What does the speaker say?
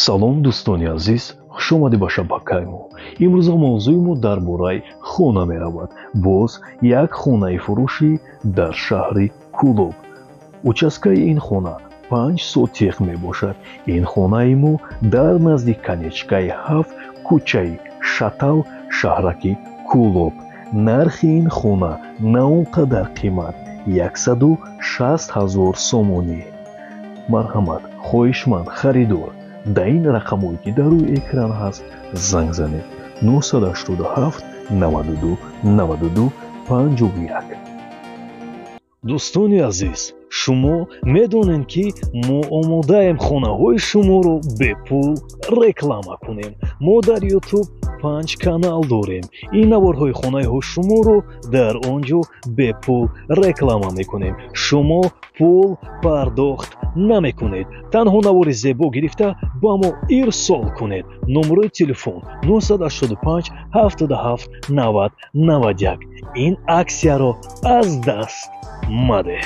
Салом, дӯстони азиз, хушомадӣ ба шабакаи мо. Имрӯза мавзӯи мо дар бораи хона меравад. Боз як хонаи фурӯшӣ дар шаҳри Кӯлоб. Участкаи ин хона 5 сотих мебошад. Ин хонаи мо дар назди конечкаи 7, кӯчаи Шатал, шаҳраки Кӯлоб. Нархи ин хона на он қадар қимат, 160 000 сомонӣ. Марҳамат, хоҳишманд харидор дар ин рақамҳое, ки дар рӯи экран ҳаст, занг занед: 987 92 92 51. Дӯстони азиз, шумо медонед, ки мо омодаем хонаҳои шуморо бепул реклама кунем. Мо дар Ютуб панҷ канал дорем. Ин наворҳои хонаҳои шуморо дар он ҷо бепул реклама мекунем. Шумо пул пардохт намекунед, танҳо навори зебо гирифта ба мо ирсол кунед. Номерои телефон 985 77 90 91. Ин аксияро аз даст мадеҳ.